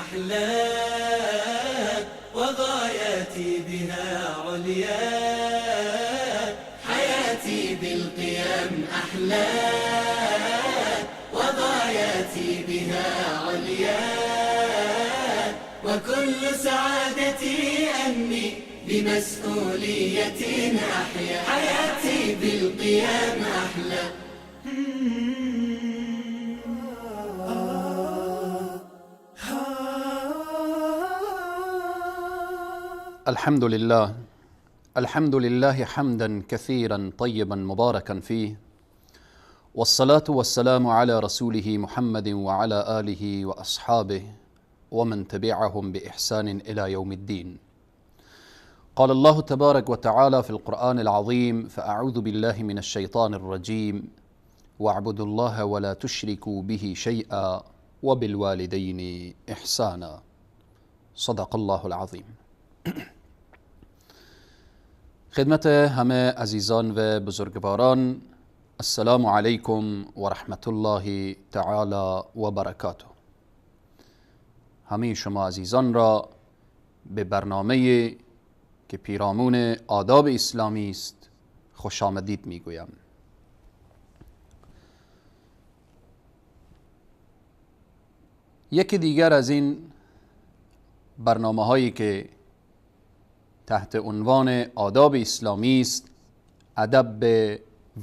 أحلى وغاياتي بها عليا، حياتي بالقيام أحلى وغاياتي بها عليا، وكل سعادتي أني بمسؤولية أحيا، حياتي بالقيام أحلى. الحمد لله، الحمد لله حمدا كثيرا طيبا مباركا فيه، والصلاة والسلام على رسوله محمد وعلى آله وأصحابه ومن تبعهم بإحسان إلى يوم الدين. قال الله تبارك وتعالى في القرآن العظيم: فأعوذ بالله من الشيطان الرجيم، واعبدوا الله ولا تشركوا به شيئا وبالوالدين إحسانا. صدق الله العظیم. خدمت همه عزیزان و بزرگواران، السلام علیکم و رحمت الله تعالی و برکاته. همه شما عزیزان را به برنامه که پیرامون آداب اسلامی است خوش آمدید میگویم. یکی دیگر از این برنامه هایی که تحت عنوان آداب اسلامی است، ادب به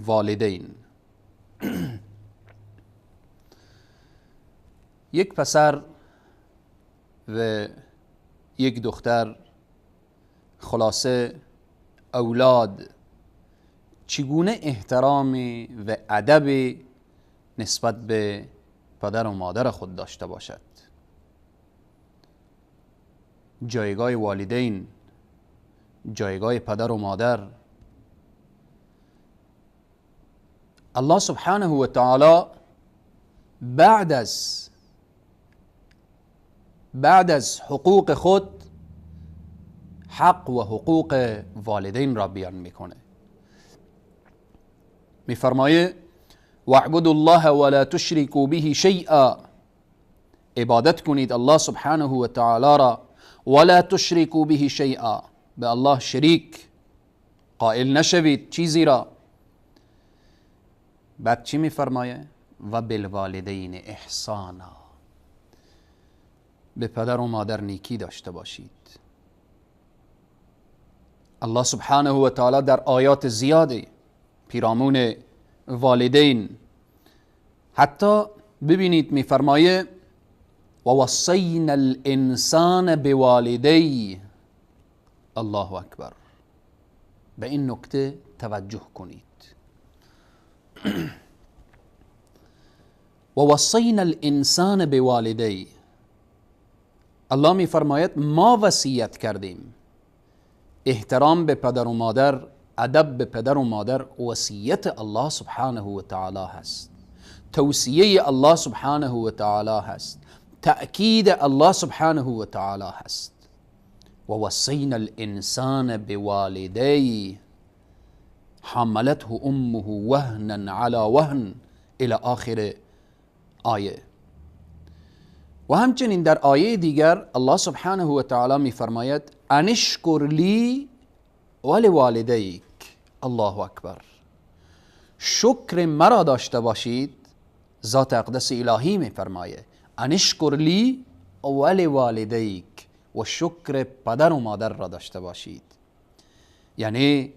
والدین. یک پسر و یک دختر، خلاصه اولاد، چگونه احترام و ادب نسبت به پدر و مادر خود داشته باشد؟ جایگاه والدین، جایگاه پدر و مادر. الله سبحانه و تعالی بعد از حقوق خود حق و حقوق والدین را بیان میکنه. میفرمایه: واعبدوا الله ولا تشركوا به شیئا، عبادت کنید الله سبحانه و تعالی را، ولا تشركوا به شیئا، به الله شریک قائل نشوید چیزی را. بعد چی میفرمایه؟ و بالوالدین احسانا، به پدر و مادر نیکی داشته باشید. الله سبحانه و تعالی در آیات زیادی پیرامون والدین، حتی ببینید میفرمایه: و وصینا الانسان بوالدیه. الله اکبر. به این نکته توجه کنید. و وصینا الانسان بوالدیه، الله میفرماید ما وصیت کردیم. احترام به پدر و مادر، ادب به پدر و مادر وصیت الله سبحانه و تعالی هست، توصیه الله سبحانه و تعالی هست، تأکید الله سبحانه و تعالی هست. و وصینا الانسان بوالدیه حملته امه وهنا على وهن الى آخر آیه. و همچنین در آیه دیگر الله سبحانه و تعالی میفرماید: ان اشکر لی ولوالدیک. الله اکبر. شکر مرا داشته باشید. ذات اقدس الهی میفرمایه: ان اشکر لی ولوالدیک، و شکر پدر و مادر را داشته باشید. یعنی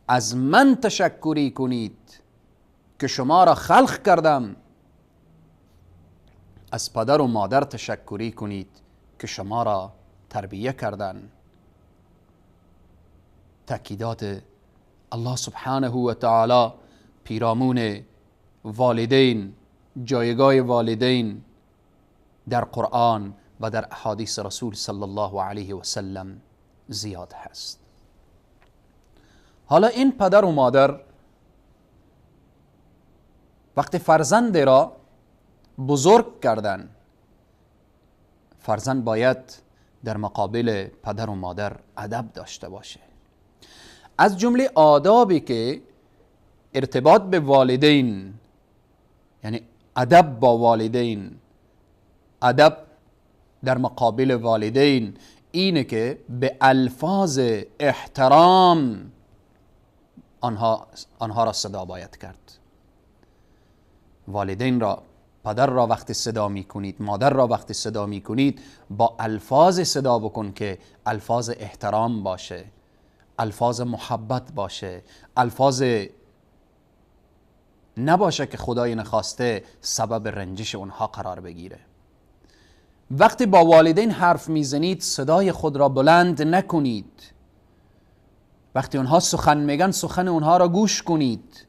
از من تشکری کنید که شما را خلق کردم، از پدر و مادر تشکری کنید که شما را تربیه کردن. تأکیدات الله سبحانه و تعالی پیرامون والدین، جایگاه والدین در قرآن و در احادیث رسول صلی الله علیه و سلم زیاد هست. حالا این پدر و مادر وقتی فرزند را بزرگ کردن، فرزند باید در مقابل پدر و مادر ادب داشته باشه. از جمله آدابی که ارتباط به والدین، یعنی ادب با والدین، ادب در مقابل والدین اینه که به الفاظ احترام آنها را صدا باید کرد. والدین را، پدر را وقتی صدا میکنید، مادر را وقتی صدا میکنید، با الفاظ صدا بکن که الفاظ احترام باشه، الفاظ محبت باشه، الفاظ نباشه که خدای نخواسته سبب رنجش اونها قرار بگیره. وقتی با والدین حرف میزنید صدای خود را بلند نکنید. وقتی اونها سخن میگن سخن اونها را گوش کنید.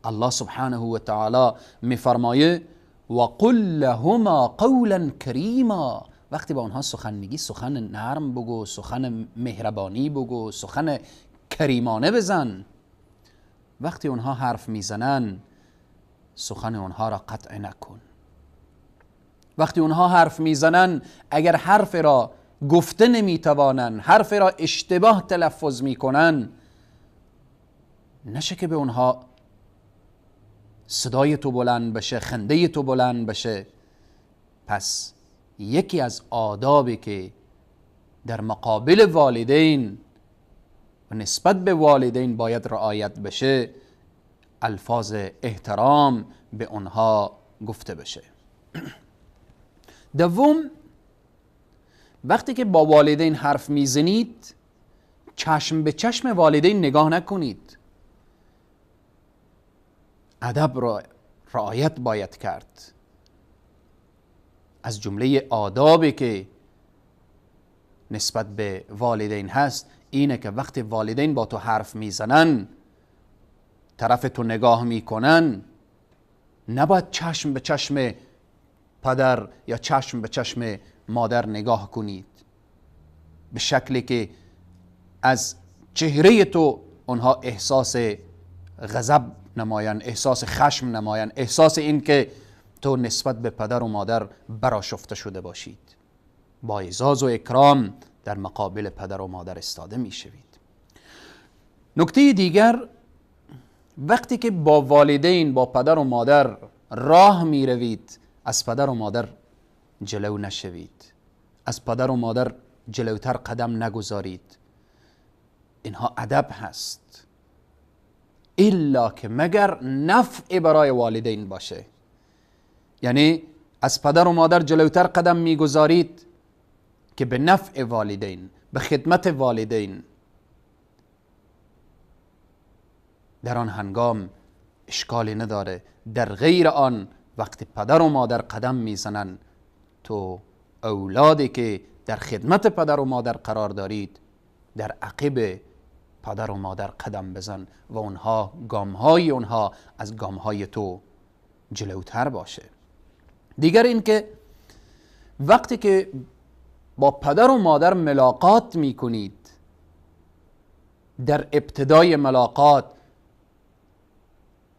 الله سبحانه و تعالی میفرمایه و قل لهما قولا کریما. وقتی با اونها سخن میگی سخن نرم بگو، سخن مهربانی بگو، سخن کریمانه بزن. وقتی اونها حرف میزنن سخن اونها را قطع نکن. وقتی اونها حرف میزنن اگر حرف را گفته نمیتوانن، حرف را اشتباه تلفظ میکنن، نشه که به اونها صدای تو بلند بشه، خنده تو بلند بشه. پس یکی از آدابی که در مقابل والدین و نسبت به والدین باید رعایت بشه، الفاظ احترام به اونها گفته بشه. دوم، وقتی که با والدین حرف میزنید چشم به چشم والدین نگاه نکنید. ادب را رعایت باید کرد. از جمله آدابی که نسبت به والدین هست اینه که وقتی والدین با تو حرف میزنن، طرف تو نگاه میکنن، نباید چشم به چشم پدر یا چشم به چشم مادر نگاه کنید، به شکلی که از چهره تو آنها احساس غضب نمایند، احساس خشم نمایند، احساس این که تو نسبت به پدر و مادر برآشفته شده باشید. با اعزاز و اکرام در مقابل پدر و مادر استاده میشوید. نکته دیگر، وقتی که با والدین، با پدر و مادر راه میروید، از پدر و مادر جلو نشوید، از پدر و مادر جلوتر قدم نگذارید. اینها ادب هست، الا که مگر نفع برای والدین باشه. یعنی از پدر و مادر جلوتر قدم میگذارید که به نفع والدین، به خدمت والدین، در آن هنگام اشکالی نداره. در غیر آن وقتی پدر و مادر قدم میزنن، تو اولادی که در خدمت پدر و مادر قرار دارید در عقب پدر و مادر قدم بزن و اونها، گامهای اونها از گامهای تو جلوتر باشه. دیگر این که وقتی که با پدر و مادر ملاقات میکنید، در ابتدای ملاقات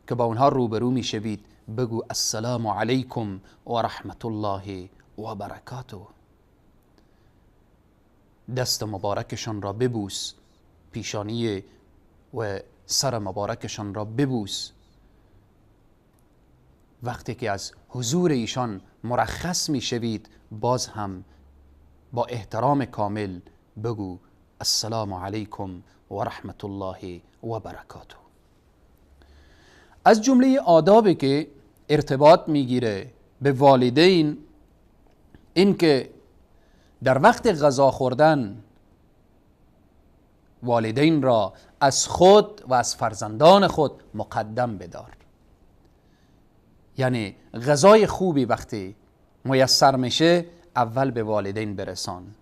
که با اونها روبرو میشوید بگو السلام علیکم و رحمت الله و برکاته. دست مبارکشان را ببوس، پیشانی و سر مبارکشان را ببوس. وقتی که از حضور ایشان مرخص میشوید باز هم با احترام کامل بگو السلام علیکم و رحمت الله و برکاته. از جمله آدابی که ارتباط میگیره به والدین این که در وقت غذا خوردن والدین را از خود و از فرزندان خود مقدم بدار. یعنی غذای خوبی وقتی میسر میشه اول به والدین برسان.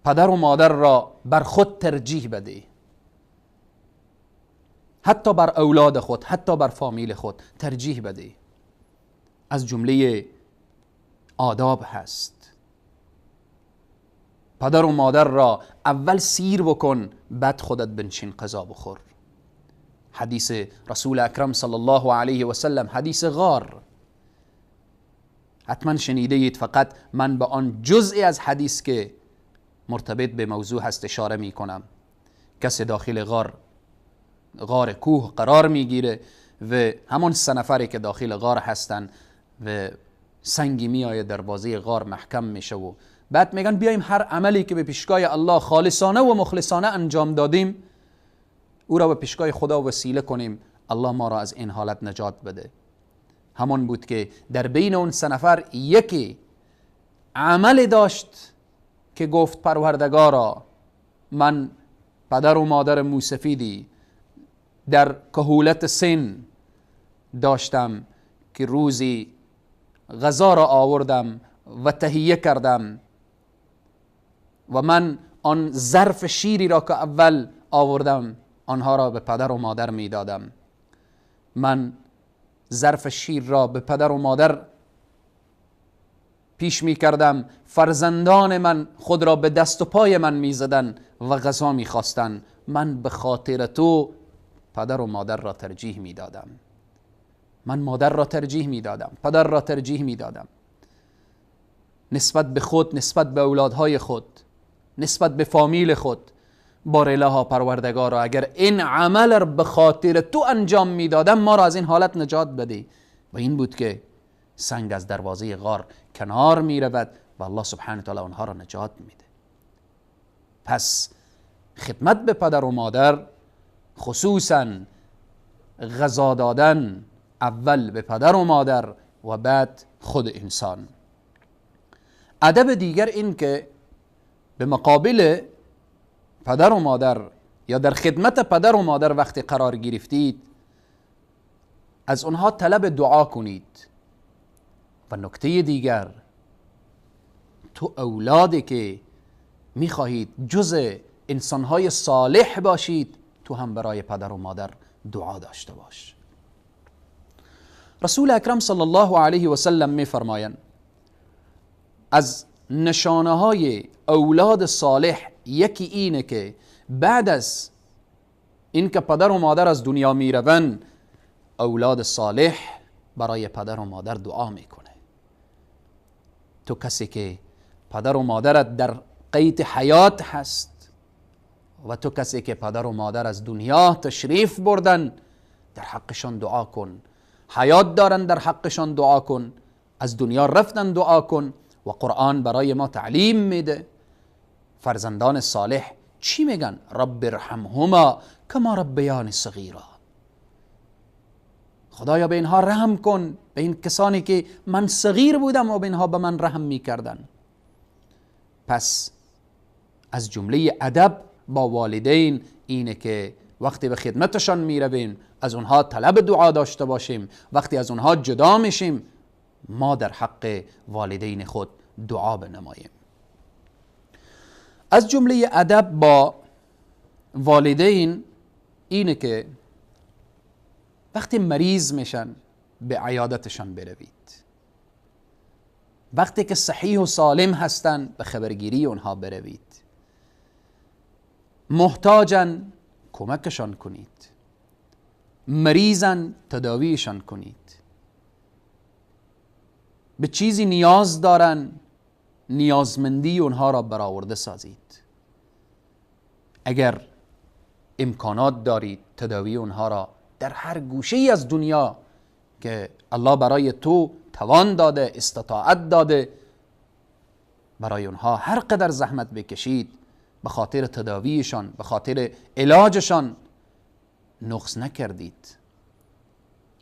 پدر و مادر را بر خود ترجیح بده، حتی بر اولاد خود، حتی بر فامیل خود ترجیح بده. از جمله آداب هست. پدر و مادر را اول سیر بکن، بعد خودت بنشین غذا بخور. حدیث رسول اکرم صلی الله علیه و سلم، حدیث غار، حتما شنیده اید. فقط من به آن جزئی از حدیث که مرتبط به موضوع هست اشاره می کنم. کسی داخل غار کوه قرار میگیره و همون 3 نفری که داخل غار هستن و سنگی میآید دروازه غار محکم میشه و بعد میگن بیایم هر عملی که به پیشگاه الله خالصانه و مخلصانه انجام دادیم او را به پیشگاه خدا وسیله کنیم، الله ما را از این حالت نجات بده. همان بود که در بین اون 3 نفر یکی عمل داشت که گفت پروردگارا من پدر و مادر موسفیدی در کهولت سن داشتم که روزی غذا را آوردم و تهیه کردم و من آن ظرف شیری را که اول آوردم آنها را به پدر و مادر می دادم. من ظرف شیر را به پدر و مادر پیش می کردم، فرزندان من خود را به دست و پای من می زدن و غذا می خواستن. من به خاطر تو پدر و مادر را ترجیح می دادم. من مادر را ترجیح می دادم، پدر را ترجیح می دادم، نسبت به خود، نسبت به اولادهای خود، نسبت به فامیل خود. بار الها پروردگارا اگر این عمل را به خاطر تو انجام می دادم ما را از این حالت نجات بده. و این بود که سنگ از دروازه غار کنار می رود و الله سبحانه تعالی آنها را نجات میده. پس خدمت به پدر و مادر، خصوصا غذا دادن اول به پدر و مادر و بعد خود انسان. ادب دیگر این که به مقابل پدر و مادر یا در خدمت پدر و مادر وقتی قرار گرفتید از اونها طلب دعا کنید. و نکته دیگر، تو اولادی که میخواهید جز انسانهای صالح باشید تو هم برای پدر و مادر دعا داشته باش. رسول اکرم صلی الله علیه و سلم میفرمایند از نشانه های اولاد صالح یکی اینه که بعد از اینکه پدر و مادر از دنیا میروند اولاد صالح برای پدر و مادر دعا میکنه. تو کسی که پدر و مادرت در قید حیات هست و تو کسی که پدر و مادر از دنیا تشریف بردن در حقشان دعا کن، حیات دارن در حقشان دعا کن، از دنیا رفتن دعا کن. و قرآن برای ما تعلیم میده فرزندان صالح چی میگن؟ رب ارحمهما کما ربیانی صغیرا. خدایا به اینها رحم کن، به این کسانی که من صغیر بودم و به اینها به من رحم میکردن. پس از جمله ادب با والدین اینه که وقتی به خدمتشان میرویم از اونها طلب دعا داشته باشیم، وقتی از اونها جدا میشیم ما در حق والدین خود دعا بنماییم. از جمله ادب با والدین اینه که وقتی مریض میشن به عیادتشان بروید، وقتی که صحیح و سالم هستن به خبرگیری اونها بروید، محتاجن کمکشان کنید، مریضن تداویشان کنید، به چیزی نیاز دارن نیازمندی اونها را برآورده سازید. اگر امکانات دارید تداوی اونها را در هر گوشه ای از دنیا که الله برای تو توان داده، استطاعت داده، برای اونها هر قدر زحمت بکشید به خاطر تداویشان، به خاطر علاجشان نقص نکردید.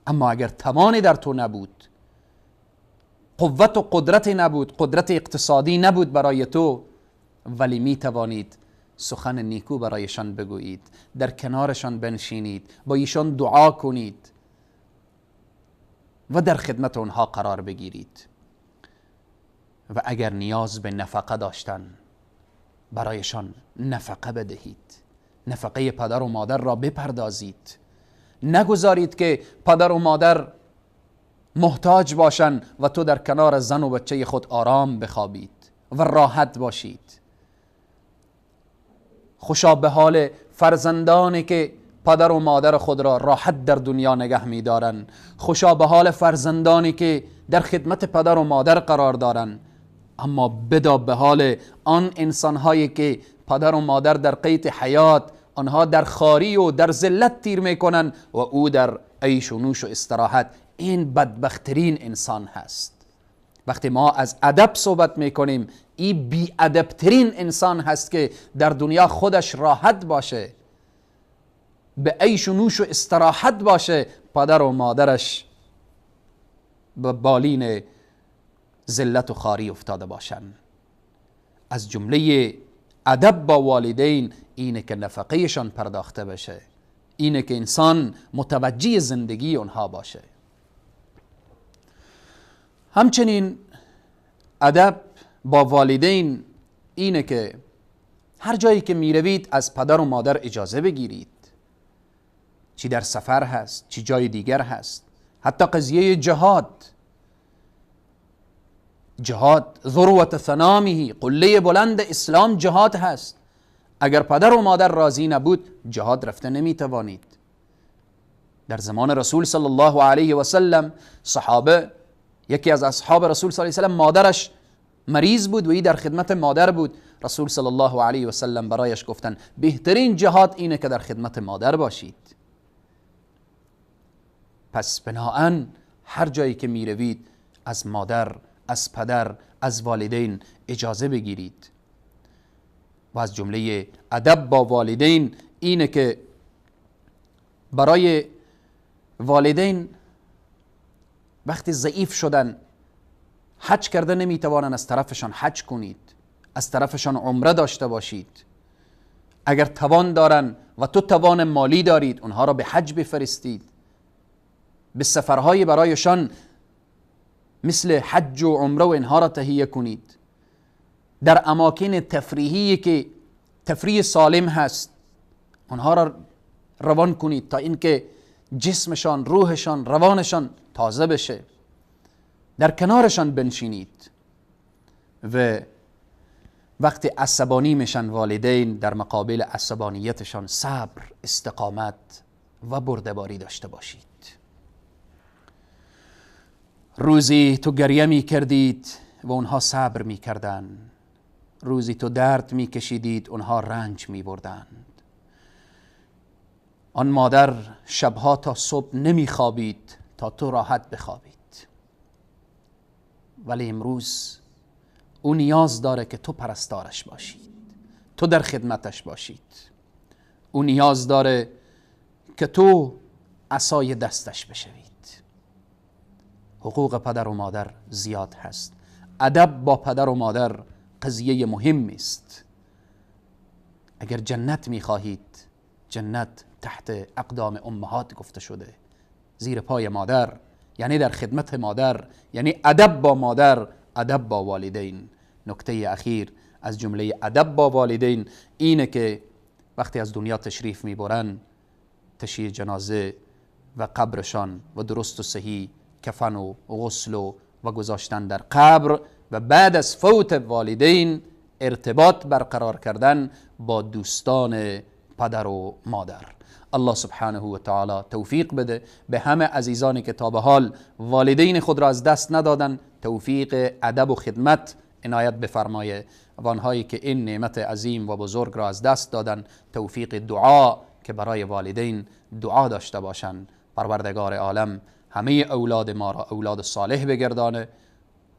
اما اگر توانی در تو نبود، قوت و قدرت نبود، قدرت اقتصادی نبود برای تو، ولی می توانید سخن نیکو برایشان بگویید، در کنارشان بنشینید، با ایشان دعا کنید و در خدمت آنها قرار بگیرید. و اگر نیاز به نفقه داشتن برایشان نفقه بدهید، نفقه پدر و مادر را بپردازید. نگذارید که پدر و مادر محتاج باشن و تو در کنار زن و بچه خود آرام بخوابید و راحت باشید. خوشا به حال فرزندانی که پدر و مادر خود را راحت در دنیا نگه می‌دارند. خوشا به حال فرزندانی که در خدمت پدر و مادر قرار دارند. اما بدا به حال آن انسانهایی که پدر و مادر در قید حیات، آنها در خواری و در ذلت تیر میکنند و او در عیش و نوش و استراحت. این بدبخترین انسان هست. وقتی ما از ادب صحبت میکنیم، این بی ادبترین انسان هست که در دنیا خودش راحت باشه، به عیش و نوش و استراحت باشه، پدر و مادرش به بالین ذلت و خواری افتاده باشن. از جمله ادب با والدین اینه که نفقهشان پرداخته بشه، اینه که انسان متوجه زندگی اونها باشه. همچنین ادب با والدین اینه که هر جایی که میروید از پدر و مادر اجازه بگیرید، چی در سفر هست، چی جای دیگر هست. حتی قضیه جهاد، جهاد ذروة ثنامه، قله بلند اسلام جهاد هست. اگر پدر و مادر راضی نبود جهاد رفته نمیتوانید. در زمان رسول صلی الله علیه و سلم صحابه، یکی از اصحاب رسول صلی الله علیه و سلم مادرش مریض بود و ای در خدمت مادر بود. رسول صلی الله علیه و سلم برایش گفتن بهترین جهاد اینه که در خدمت مادر باشید. پس بناهن هر جایی که میروید از مادر، از پدر، از والدین اجازه بگیرید. و از جمله ادب با والدین اینه که برای والدین وقتی ضعیف شدن، حج کرده نمیتوانن، از طرفشان حج کنید، از طرفشان عمره داشته باشید. اگر توان دارن و تو توان مالی دارید اونها را به حج بفرستید، به سفرهای برایشان مثل حج و عمره و اینها را تهیه کنید. در اماکن تفریحی که تفریح سالم هست اونها را روان کنید تا اینکه جسمشان، روحشان، روانشان تازه بشه. در کنارشان بنشینید. و وقتی عصبانی میشن والدین، در مقابل عصبانیتشان صبر، استقامت و بردباری داشته باشید. روزی تو گریه می کردید و اونها صبر می کردن. روزی تو درد می کشیدید، اونها رنج می بردند. آن مادر شبها تا صبح نمی خوابید تا تو راحت بخوابید. ولی امروز او نیاز داره که تو پرستارش باشید، تو در خدمتش باشید. او نیاز داره که تو عصای دستش بشوید. حقوق پدر و مادر زیاد هست. ادب با پدر و مادر قضیه مهم است. اگر جنت میخواهید، جنت تحت اقدام امهات گفته شده، زیر پای مادر، یعنی در خدمت مادر، یعنی ادب با مادر، ادب با والدین. نکته اخیر از جمله ادب با والدین اینه که وقتی از دنیا تشریف میبرن، تشییع جنازه و قبرشان و درست و صحیح کفن و غسل و گذاشتن در قبر و بعد از فوت والدین ارتباط برقرار کردن با دوستان پدر و مادر. الله سبحانه و تعالی توفیق بده به همه عزیزانی که تا به حال والدین خود را از دست ندادن، توفیق ادب و خدمت عنایت بفرمایه و آنهایی که این نعمت عظیم و بزرگ را از دست دادن توفیق دعا که برای والدین دعا داشته باشند. پروردگار عالم همه اولاد ما را اولاد صالح بگردانه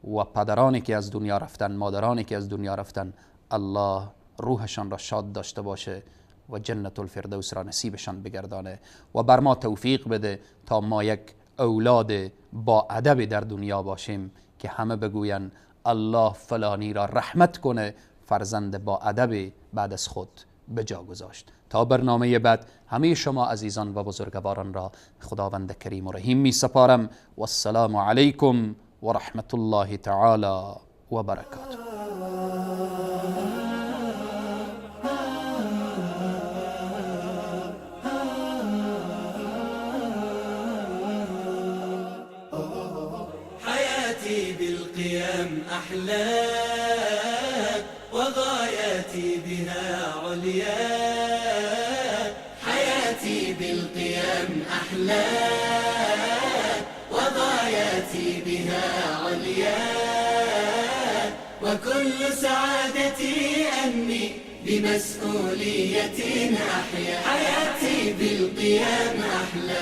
و پدرانی که از دنیا رفتن، مادرانی که از دنیا رفتن، الله روحشان را شاد داشته باشه و جنت الفردوس را نصیبشان بگردانه و بر ما توفیق بده تا ما یک اولاد با ادب در دنیا باشیم که همه بگوین الله فلانی را رحمت کنه، فرزند با ادب بعد از خود به جا گذاشت. تا برنامه بعد همه شما عزیزان و بزرگواران را خداوند کریم و رحیم می سپارم. و السلام علیکم و رحمت الله تعالی و برکاته. بالقيم أحلى وغاياتي بها عليا، حياتي بالقيم أحلى وغاياتي بها عليا، وكل سعادتي أني بمسؤولية أحيا، حياتي بالقيم أحلى.